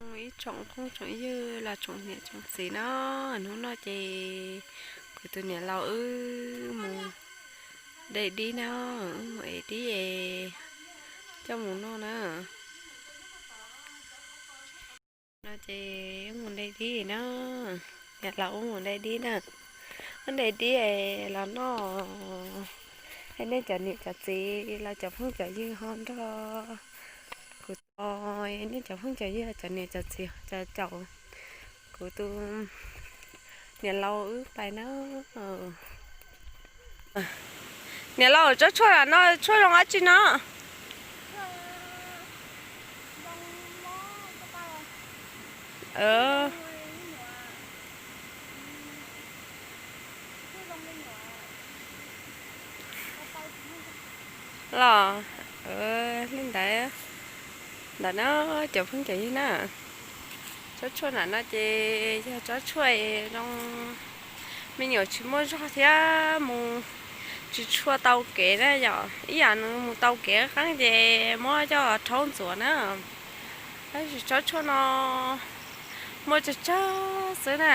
Ib tsoom phooj tsoom ywg los tsoom niam tsoom txiv na, hnub no ces kuv tus niam laus wb mus de dib na, wb mus ev dib es coj mus noj na. No ces wb mus de dib na, niam laus wb mus de dib na. Wb de dib es los noj, es nej cov niam cov txiv los cov phooj cov ywg ho nrog kuv tos, nej cov phooj cov ywg cov niam cov txiv caum kuv tus niam laus wb pais na. Niam laus, tsob tshuaj no tshuaj zoo dab tsi no? Los li ntawd, ntawm no cov phooj cov ywg na, tsob tshuaj ntawm no ces yog tsob tshuaj zoo, me nyuam tsis muaj zog thiab mus tsis tshua tau kev na yom, ib yam nws mus tau kev qeeb ces muab coj rhaub ntxuav na. Tab sis tsob tshuaj no muaj tsawg tsawg xwb na.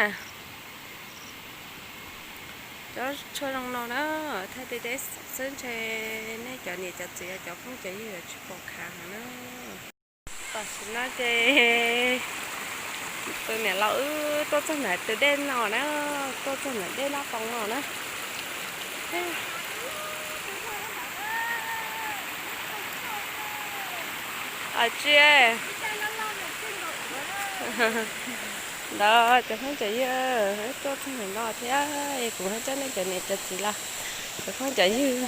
Tsob tshuaj zoo no na, thaij deb deb xwb ntshe nej cov niam cov txiv cov phooj cov ywg yuav tsis pom khav heev na. Tam sim no ces tus niam laus wb tuaj txog ntawm tus dej no na, tuaj txog ntawm dej Laj Poo no na. Tsis, ntawd cov phooj cov ywg tuaj txog ntawm no thiab, kuv ho coj nej cov niam cov txiv los cov phooj cov ywg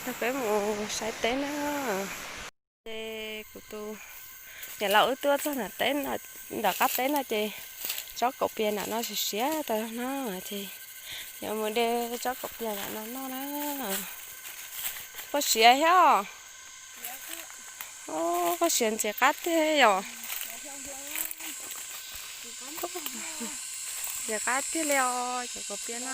nrog peb mus saib teb na. Ces kuv tus niam laus wb tuaj txog ntawm teb, ntawm qab teb no ces tsob kaum pias ntawm no siav siav tas no ces yuav mus de tsob kaum pias ntawm no noj na. Koj siav thiab os? Koj siav ntxim qab tiag yom. Ntxim qab tiag li os cov kaum pias no.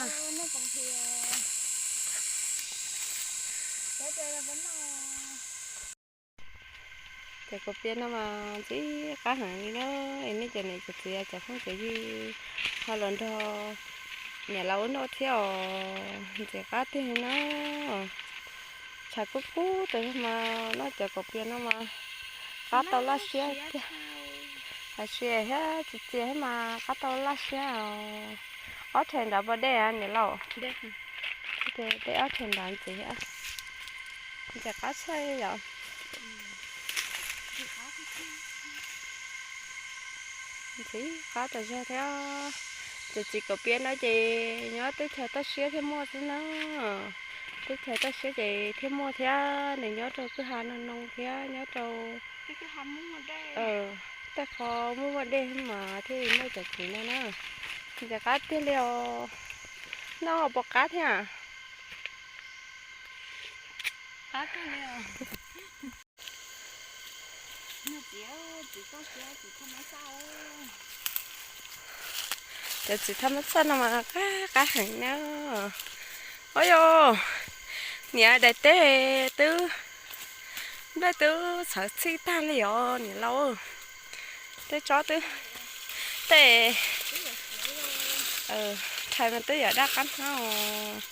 Cov kaum pias no mas ntxim qab heev li na. Es nej cov niam cov txiv cov phooj cov ywg ho los nrog niam laus wb noj thiab os, ntxim qab tiag li na. Tshav kub kub tas mas noj cov kaum pias no mas qab tau laj siab tiag. Hais tsis thiab txias thiab mas qab tau laj siab os. Ob rhe nrad puas dej niam laus? Dej ob rhe nrad ntxim, ntxim qab tshaj yom. Ntxim qab tas zog thiab. Cov txiv kaum pias no ces nyob teb chaws toj siab thiaj muaj xwb na. Teb chaws toj siab ces thiaj muaj thiab, nws nyob rau kwj ha no no thiab nyob rau tej qho muaj muaj dej mas thiaj li muaj cov txiv no na. Ntxim qab tiag li os. Noj puas qab thiab? Cov txiv thaj mab txaj no mas qab qab heev na. Ua yog niam daim teb twb, nplej twb txhawv txhij tag li os niam laus. Tej tsob twb, tej, thais mas twb yuav daj qab hnab os.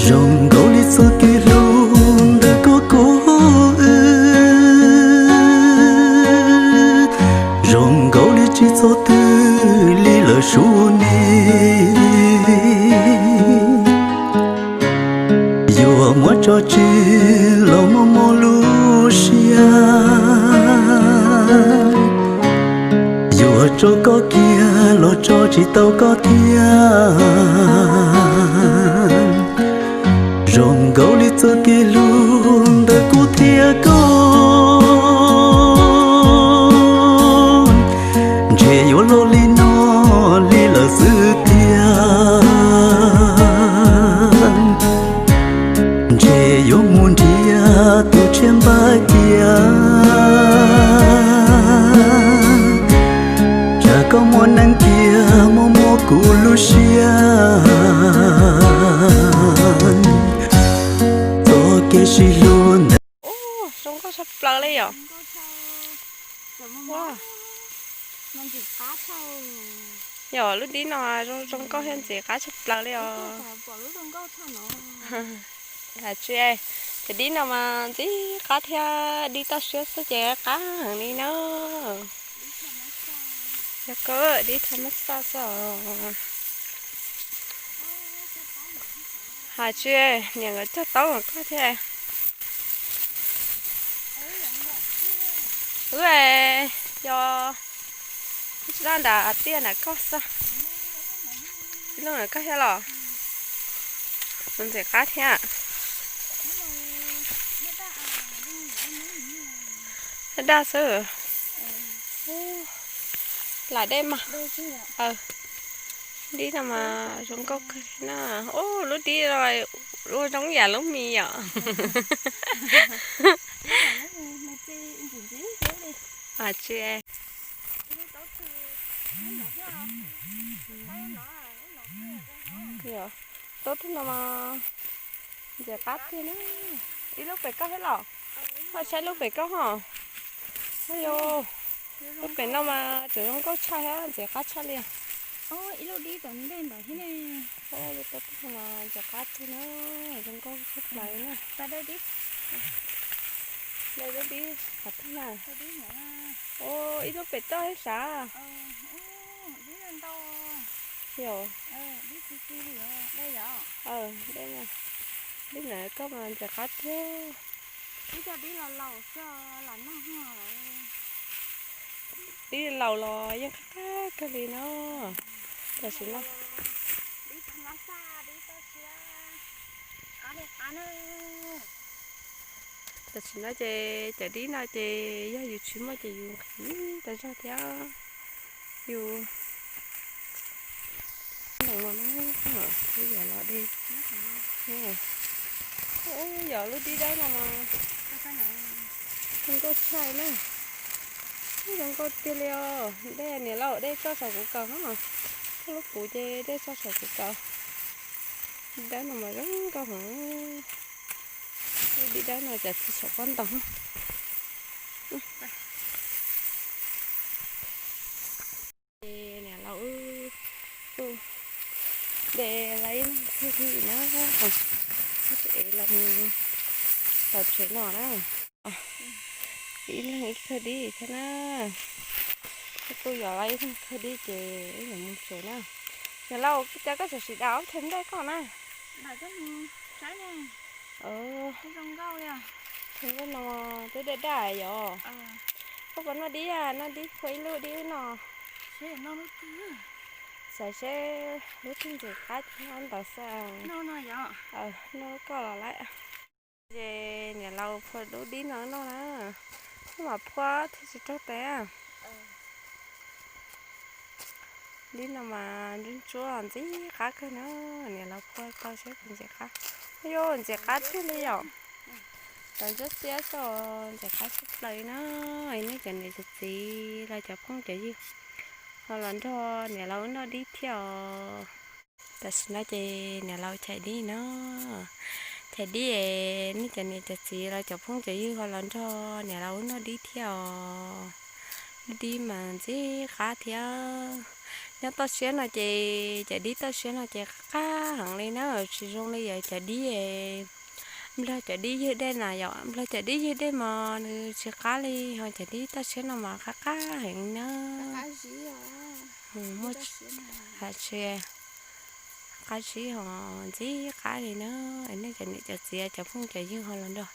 Zoo nkaus li txoj kev hlub ntawm koj kuv wb, zoo nkaus li tsis txog twg li lawm sub ni. Yuav muab tso tseg los muaj muaj lub siab, yuav tso koj kiag los tso tsis tau koj thiab. Zoo nkaus li txoj kev hlub ntawm kuv thiab koj. Siab npaj cia, tsam koj muaj neeg cia, muaj muaj kuv lub siab, txoj kev sib hlub ntawd. Ub, zoo nkauj tshaj plaws li yom. Yog lub dib no zoo nkauj thiab ntxim qab tshaj plaws li os. Tsis, cov dib no mas ntxim qab thiab, dib toj siab xwb ces qab heev li na. Yog koj dib tha mab xaj xwb os. Hais tsis, niam nkawd cog taub mas koj thiab. Wb yog tsis dab nram tiaj nram koj xwb. Ib lub nram koj thiab los? Ntxim qab thiab. Daj daj xwb. Lam dej mas. Dib no mas zoo nkauj kawg li na. Ub, lub dib ua zoo yam lub mis yom. Tsis, taub tug no mas ntxim qab tiag na. Ib lub pem koj thiab los? Koj saib lub pem koj ho. Yog lub pem no mas tseem zoo nkauj tshaj thiab ntxim qab tshaj li. Ib lub dib tom ntej ntawd thiab ne. Lub taub tug no mas ntxim qab tiag na, zoo nkauj tshaj plaws na. Dib, dib qhov twg na? Ib lub pem toj thiab sav. Yog, dib na, koj mas ntxim qab tiag. Dib laus los yeej qab qab kawg li no. Tam sim no, tam sim no ces cov dib no ces yog yus tsis muaj ces yus nqhis tas zog thiab. Yus ntoo no na, yog los de, yog lub dib dawb no mas zoo nkauj tshaj na. Zoo nkauj tiag li os. Dej niam laus, dej tso saum kuv kaus na. Koj lub puv ces dej tso saum kuv kaus. Dib dawb no mas zoo nkauj heev. Dib dawb no cas tsis saum pob ntoo. Ces niam laus wb kuj de lawv ib leeg kawg dib na, es los mus tom tsev no na. Ib leeg ib kawg dib thiab na. Wb kuj yog lawv ib leeg kawg dib ces wb yuav mus tsev na. Niam laus, cas koj tseem sim dam ob teg ntej koj na? Ntawm no twb daj daj yom. Koj puas noj dib? Noj dib, phua ib lub dib wb noj. Xav seb lub twg ntxim qab ces noj ntawd xwb. Noj koj los lawm. Ces niam laus phua lub dib no noj na. Koj mam phua thiaj tsis raug tes. Dib no mas ntsuab ntsuab ntxim qab kawg na. Niam laus phua tau seb puas ntxim qab. Yog ntxim qab tiag li yom. Tau ntsuab xiab xwb, ntxim qab tshaj plaws na. Nej cov niam cov txiv los cov phooj cov ywg ho los nrog niam laus wb noj dib thiab os. Tam sim no ces niam laus chais dib na. Chais dib es nej cov niam cov txiv los cov phooj cov ywg ho los nrog niam laus wb noj dib thiab os. Dib mas ntxim qab thiab. Nyob toj siab no ces cov dib toj siab no ces qab qab heev li na, tsis zoo li cov dib, nplog cov dib ywg dej na yom. Nplog cov dib ywg dej mas nws tsis qab li, ho cov dib toj siab no mas qab qab heev na. Muaj, tsis, qab zib ho ntxim qab li na. Nej cov niam cov txiv cov phooj cov ywg ho los nrog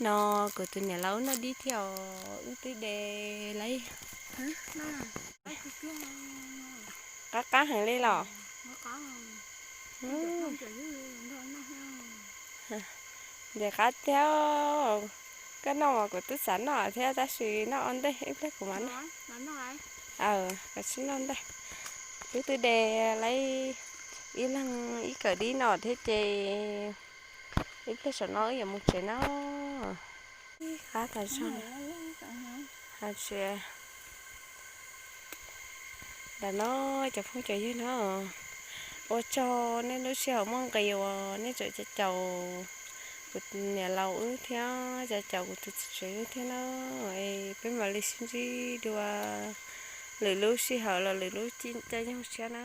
no kuv tus niam laus wb noj dib thiab os. Wb twb de lawv qab qab heev li los. Ntxim qab thiab. Koj noj mas kuv twb xav noj thiab, tab sis noj ua ntej ib pliag kuv mam noj. Aws, koj sim noj ntej. Wb twb de lawv ib leeg ib kawm dib no thiab ces ib pliag saum no wb yuav mus tsev na. Ib qab tas zog. Hais tias ntawm no cov phooj cov ywg na, ua tsaug nej lub sij hawm muaj nqis uas nej tseem caum kuv niam laus wb thiab caum kuv tus txiv tsev wb thiab na. Es peb mam li sib ntsib dua lwm lub sij hawm los lwm lub caij nyoog tshiab na.